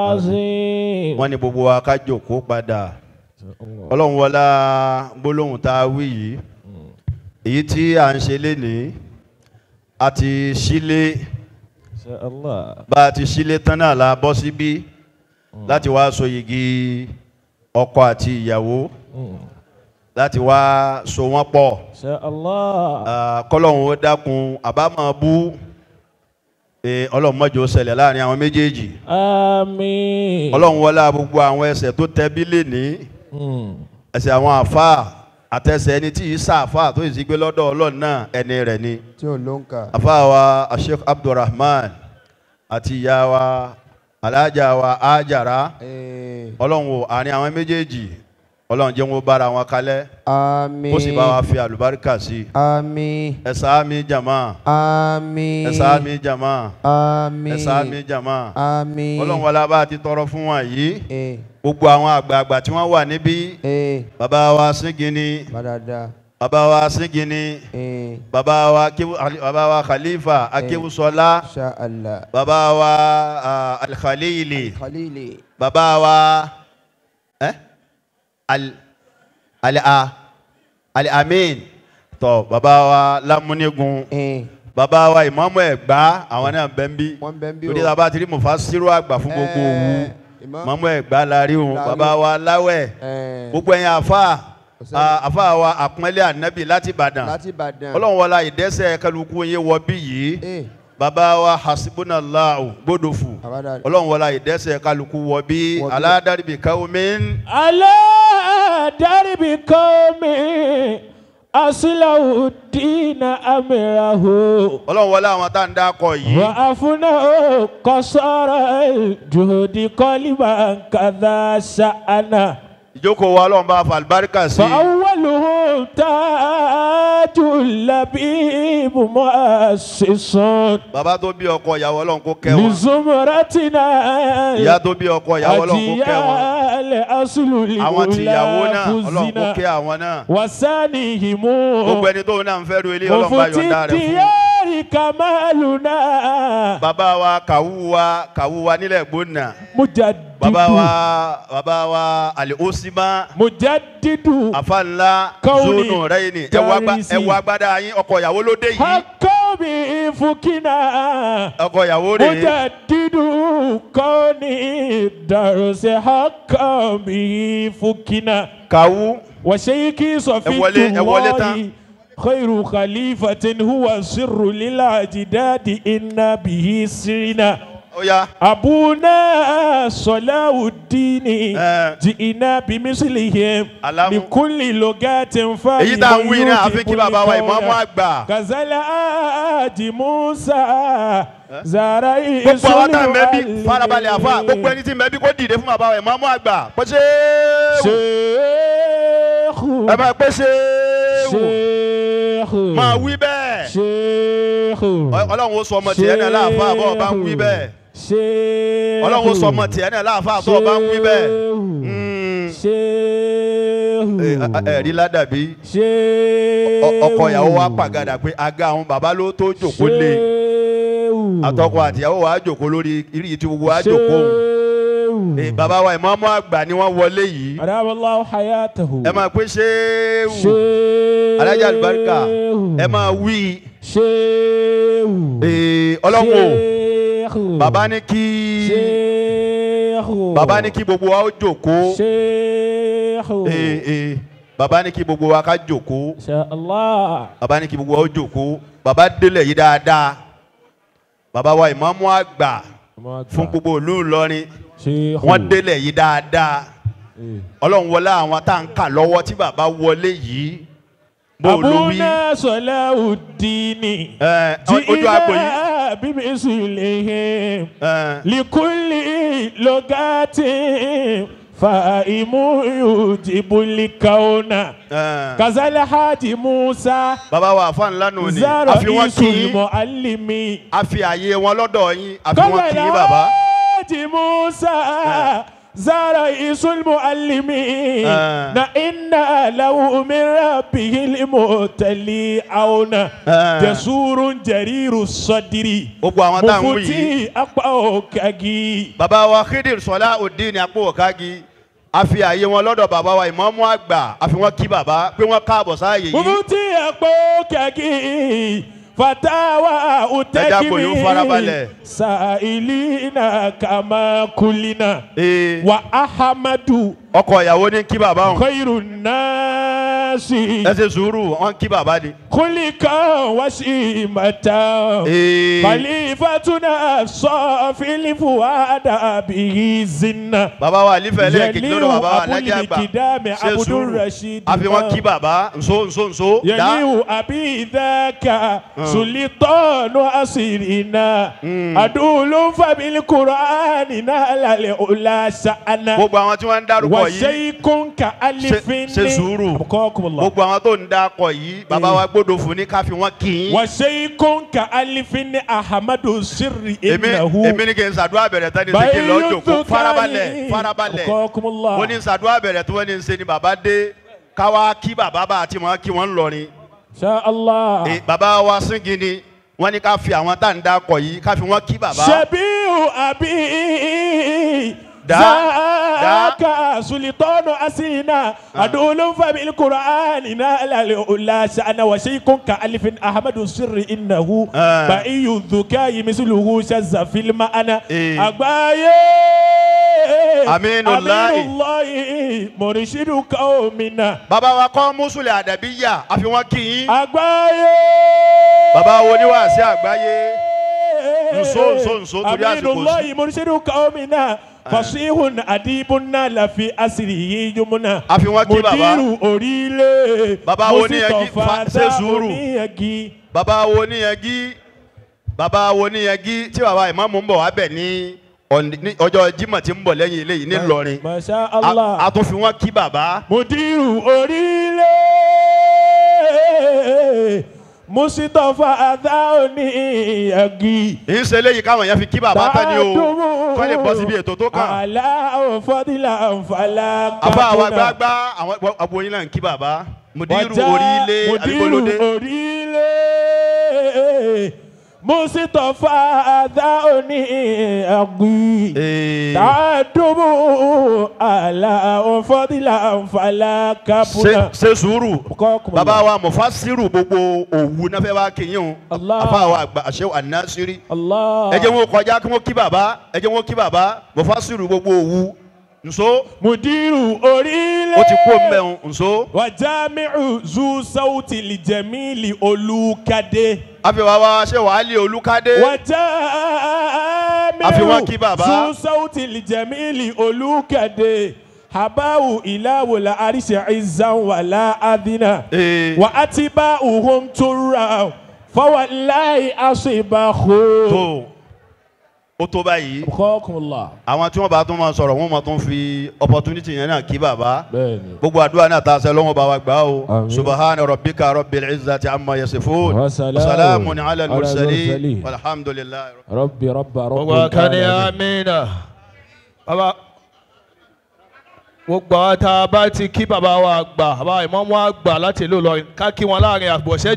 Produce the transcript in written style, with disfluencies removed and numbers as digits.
Wọ́n ní gbogbo wa ká jókòó padà. Ọlọ́run wọlá gbólóhùn tá a wí yìí, èyí tí à ń ṣe lénìí, a ti sílé, bá a ti sílé tán náà la bọ́ síbí láti wá so yìgì ọkọ àti ìyàwó, láti wá so wọ́n pọ̀. Kọ́lọ́hún ó dákun àbámọ̀ bú, Ọlọ́run má jẹ́ ó ṣẹlẹ̀ láàrin àwọn méjèèjì. Àmín. Ọlọ́run wọlá gbogbo àwọn ẹsẹ̀ tó tẹbí lénìí, ẹsẹ̀ àwọn àfáà àtẹsẹ̀ ẹni tí yìí sàáfáà tó yìí sí gbé lọ́dọ̀ Ọlọ́run náà ẹni rẹ̀ ni. Tí ò ló ń kà. Àfáà wa Sheikh Abdulrahman àti ìyá wa Alájà wa Ájàrá, Ọlọ́run wo àárín àwọn méjèèjì, Ọlọ́run jẹ́ wọn bára wọn kalẹ̀. Àmín. Kó sì bá wa fi àlùbáríkà sí. Àmín. Ẹ ṣàmín jàmá. Àmín. Ẹ ṣàmín jàmá. Àmín. Ẹ ṣàmín jàmá. Àmín. Ọlọ́run wọlá bá ti tọrọ fún wa yìí. Gbogbo àwọn àgbààgbà tí wọ́n wà níbí. Bàbá wa Síngini. Bàbá wa Síngini. Bàbá wa bàbá wa Khalifa Akéwùsọlá. Bàbá wa Al-Khalili. Bàbá wa Al-Amin tọ, bàbá wa Lámúnígun, bàbá wa Ìmáàmù Ẹ̀gbá, àwọn náà bẹ́ ń bí. Torí bàbá tí mufasiru àgbà fún gbogbo òwú, Ìmáàmù Ẹ̀gbá la rí òun, bàbá wa Láwẹ̀, gbogbo ẹ̀yin àfa àfa wa àpọ́nlé ànábì láti Ìbàdàn. Ọlọ́run wọlá ìdẹ́sẹ̀ kálukú yín wọ bí yìí. Bàbá wa Hasbunallahu gbódòfù, Ọlọ́run wọlá ìdẹ́sẹ̀ kálukú wọ bí aládàríbì káwọmín. Aládàríbì káwọmín asilawudina amirahu. Ọlọ́run wọlé àwọn tá à ń dákọ̀ yìí. Wà á fúnná kọsọ́rọ̀ jòdì kọ́líbà kàdá ṣáánà. Ìjókòó wa Ọlọ́run bá fa àlùbáríkà sí. Fa'awwaluhum tajul labibu mu'assisun. Bàbá tó bí ọkọ ìyàwó Ọlọ́run kó kẹ́ wọn. Lizumratina. Ìyá tó bí ọkọ ìyàwó Ọlọ́run kó kẹ́ wọn. Ajiyal aslu Àwọn tìyàwó náà Ọlọ́run kó kẹ́ àwọn náà. Wasanihimu. Gbogbo ẹni tó náà ń fẹ́ ru ilé Ọlọ́run bá yọ̀ǹda rẹ̀ fún. Mufti kamaluna. Bàbá wa kàwú wa nílẹ̀ gbóná. Mujaddidu. Bàbá wa Al-Osima. Mujaddidu. Afa ńlá zonu rẹ́yìnì. Ẹ wọ agbádá yín, ọkọ ìyàwó ló dé yìí. Hakọ́mi fukina. Ọkọ ìyàwó rèé. Mujaddidu kọ́ni dàrúsẹ̀ hakọ́mi fukina. Kàwú. Wàṣẹ́yìkì sọ̀fìtúwọ́ọ̀yì. خير خليفة هو سر للأجداد إن به سرنا. أبونا صلاح الدين جئنا بمثلهم لكل لغات فاهم يجيب الكون. كذا الحاج موسى زارع. Gbogbo àwọn tá à ń bẹ bí farabalẹ̀ àfa, gbogbo ẹni tí ń bẹ bí kò dìde fún bàbá wa Ìmáàmù àgbà. Pé ṣéwù. Ẹ máa pé ṣéwù. Máa wí bẹ́ẹ̀. Ọlọ́run ó sọ ọmọ tiẹ̀ náà láàfáà bọ́ ọba ń wí bẹ́ẹ̀. Ọlọ́run ó sọ ọmọ tiẹ̀ náà láàfáà bọ́ ọba ń wí bẹ́ẹ̀. Ẹ̀rí ládàbí. Ọkọ ìyàwó wa pàgàdà pé aga àwọn bàbá ló tó jòkó lé. Àtọkọ àtìyàwó wa jòkó lórí irú tí gbogbo wa jòkó. Bàbá wa Ìmáàmù àgbà ni wọ́n wọlé yìí. Ẹ máa pé ṣéwù. Alájà àlùbáríkà ẹ máa wí. Ọlọ́run o, bàbá ní kí bàbá ní kí gbogbo wa ó jòkó. Bàbá ní kí gbogbo wa ká jòkó. Bàbá ní kí gbogbo wa ó jòkó. Bàbá délẹ̀ yìí dáadáa. Bàbá wa Ìmáàmù àgbà fún gbogbo ìlú Ìlọrin, wọ́n délẹ̀ yìí dáadáa. Ọlọ́run wọlé àwọn tá à ń kà lọ́wọ́ tí bàbá wọlé yìí. Bó ló wí. Abuna Salawudini. Ojú àgbò yìí. Bíbí likulli logati faimu yujibu likauna. Kazala Haji Musa. Bàbá wa àfa ńlá nù ni. Àfi wọn kì í. Muallimi. A fi àyè wọn lọ́dọ̀ yín. Àfi wọn kì í bàbá. Haji Musa. زرئيس المعلمين إنا له من ربه المتلي عونا جسور جرير الصدر مفتي أقوكاجي. Bàbá wa Khidir Salaudeen Apóòkági a fi àyè wọn lọ́dọ̀ bàbá wa ìmáàmù àgbà a fi wọn kí bàbá pé wọ́n káàbọ̀ sáàyè yìí. Mufti Apóòkági fatawa utekimi sailina kama kulina wa ahamadu. Ọkọ ìyàwó ní kí bàbá òun. Khairu nasi. Ẹ ṣe sùúrù wọn kí bàbá ni. Kulika wasimata. Khalifatuna sọfilifu adabi zinna. Bàbá wa àlífẹ́ lẹ́ẹ̀kejì lọ́dọ̀ bàbá wa alájà àgbà. Ṣe sùúrù àfi wọn kí bàbá nso nso nso. Yẹliu abi dhaka sulitanu asirina. Adulu fabil kurani nalale ula sa'ana. Gbogbo àwọn tí wọ́n ń dárúkọ yìí ṣe sùúrù gbogbo àwọn tó ń dákọ̀ yìí bàbá wa gbọ́dọ̀ fún ní ká fi wọ́n kì í. Wàṣẹ́yìnkùnkà alifin ahamadu sirri innahu. Èmi ní kí n ṣàdúrà bẹ̀rẹ̀ tán ní sèké lọ́jọ́ kó farabalẹ̀ farabalẹ̀ wọ́n ní ṣàdúrà bẹ̀rẹ̀ tí wọ́n ní ṣe ni bàbá dé káwá kí bàbá bá àti wọn kí wọ́n lọrin. Insha Allah. Bàbá wa Síngini wọ́n ní ká fi àwọn tá à ń dákọ̀ yìí ká fi wọ́n kí bàbá. Ṣebíu àbí. ذاك سلطان أسينا أدول فبالقرآن نال الأولى شأن وشيء كألف أحمد السر إنه بأي الذكاء مثله شذ في المعنى أباي أمين الله مرشد قومنا. Bàbá wa kọ́ Mùsùlùmí Àdàbíyà àfi wọ́n kì í. Àgbáyé. Bàbá wo ni wàá sí àgbáyé. Nso nso nso torí àsìkò sí. أمين الله مرشد قومنا fasihun adibunna lafi asirihi yumuna. Àfi wọ́n kí bàbá. Mudiru orílẹ̀. Bàbá wo ní ẹgí ṣe sùúrù. Bàbá wo ní ẹgí. Bàbá wo ní ẹgí tí bàbá ìmáàmù ń bọ̀ wá bẹ̀ ní ọjọ́ Jímọ̀ tí ń bọ̀ lẹ́yìn eléyìí ní Ìlọrin. Masha Allah. A tún fi wọ́n kí bàbá. Mudiru orílẹ̀. Musitọfa adáwọ̀ni ẹ̀gì. Ìṣe eléyìí káwọn èèyàn fi kí bàbá tán ni o kọ́ lè bọ́ síbi ètò tó kàn. Aláwọ̀ fọ́dílà nfàlà kàkúnà. Àfa àwọn àgbààgbà àwọn aboyin náà ń kí bàbá. Mudiru orílẹ̀ àbíbolódé. Mudiru orílẹ̀. Musitọfa adáwọ̀ni ẹ̀gì. Tàdúmù aláwọ̀ fọ́dílà nfàlà kàkúnà. Ṣe sùúrù bàbá wa mufasiru gbogbo òwú náà fẹ́ wá kéyìn o. Àfa àwọn àgbà àṣẹ ànásírí. Ẹ jẹ́ wọn kọjá kí wọ́n kí bàbá ẹ jẹ́ wọn kí bàbá mufasiru gbogbo òwú nso. Mudiru orílẹ̀. Ó ti kó mbẹ́hùn nso. Wàjámiù zu sauti lijamili olùkadé. Àfihàn wa ṣe wàhálì olùkadé. Wàjámiù àfihàn kí bàbá. Zu sauti lijamili olùkadé. Habawu ilawo la arise izan wala adina. Wa atiba uhum tura fawalayi asibahu. Tó ó tó báyìí. Àwọn tí wọ́n bá tún máa sọ̀rọ̀ wọ́n máa tún fi opportunity yẹn náà kí bàbá. Gbogbo àdúrà náà tá a ṣe lọ́wọ́ bá wa gbà o. Subahana rabbika rabbil izzati amma yasifun. Salamun ala al-mursalin. Walhamdulillahi. Rabbi rabba rabbi. Gbogbo kan ní amina. Bàbá gbogbo àwọn tá a bá ti kí bàbá wa àgbà bàbá ìmáàmù àgbà láti ìlú Ìlọrin ká kí wọn láàrin àgbọ̀ṣẹ́.